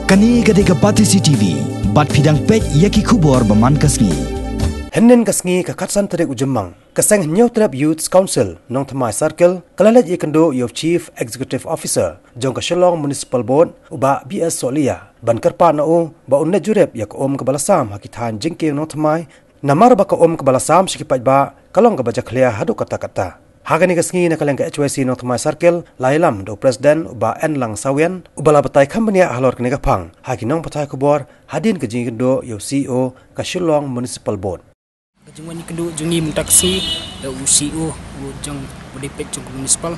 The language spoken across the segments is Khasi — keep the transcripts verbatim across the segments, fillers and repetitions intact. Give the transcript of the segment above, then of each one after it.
Kane ka dei ka Batesi T V, bad phi dang peit ïa ki khubor ba man ka sngi. Hynnin ka sngi ka khatsan tarik u Jymmang, ka seng Hynñiewtrep Youth Council, Nongthymmai Circle, ka la leit ïakynduh ïa u Chief Executive Officer jong ka Shillong Municipal Board, u Bah B S Sohliya, ban kyrpad na u ba un leit jurip ïa ka um kaba la sam ha ki thaiñ jingkieng Nongthymmai, namar ba ka um kaba la sam sha ki paidbah ka long kaba jakhlia haduh katta katta. Ha kane ka sngi na ka liang ka H Y C Nongthymmai Circle, la ïalam da u President u Bah Enlang Sawian, uba la batai kham bniah halor kane ka phang ha ki nongpathai khubor hadien ka jingïakynduh ïa u C E O ka Shillong Municipal Board. Ka jingwan ïakynduh jong ngi mynta ka sngi ïa u C E O u jong u dei peit jong ka municipal.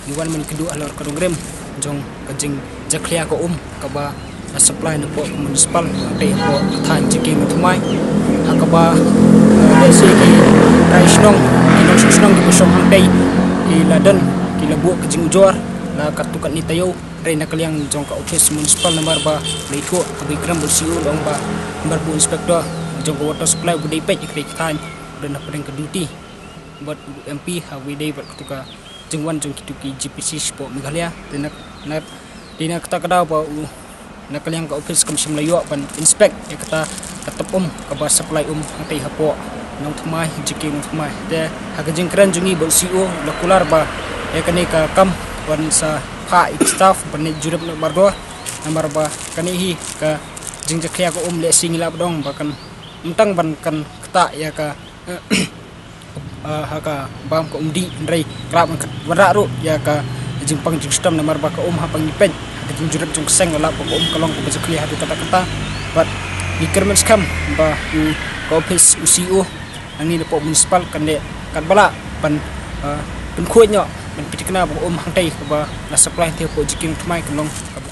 Ngi wan ban ïakynduh halor ka nongrim jong ka jingjakhlia ka um kaba la supply napoh ka municipal, hangtei hapoh ka thaiñ jingkieng Nongthymmai. Ha kaba, eh, lehse ki trai shnong, ki nongshong shnong kiba shong hangtei, ki la don, ki la buh ka jingujor la katto katne taïew, hynrei na ka liang jong ka office municipal namar ba la ïathuh kaba ïakren bad u C E O la ong ba namar ba u inspector jong ka water supply uba dei peit ïa katei ka thaiñ u don hapdeng ka duty bad u M P ha uba ïadei bad kato ka jingwan jong kito ki G P C shapoh Meghalaya. Te na, na, te na kata ka daw ba u, na ka liang ka office kam shym la ïoh ban inspect ïa kata ka tap um kaba supply um hangtei hapoh Nongthymmai, jingkieng Nongthymmai. Te ha ka jingkren jong ngi bad u C E O la kular ba ïa kane ka kam ban sa phah ïa ki staff ban leit jurip na bardor, namar ba kane hi ka jingjakhlia ka um lehse ngi lah ban ong ba kan ym tang ban kan ktah ïa ka eh, ha ka bam ka um dih, hynrei ka lah ban wanrah ruh ïa ka jingpang jingshitom namar ba ka um haba ngi peit ha ka jingjurip jong ka seng la lap ba ka um ka long kaba jakhlia haduh katta katta. Bad ngi kyrmen skhem ba u, ka office u C E O nangne napoh municipal kan leh katba lah ban, eh, pynkhuid noh ban pynthikna ba ka um hangtei kaba la supply hangtei hapoh jingkieng Nongthymmai kan long kaba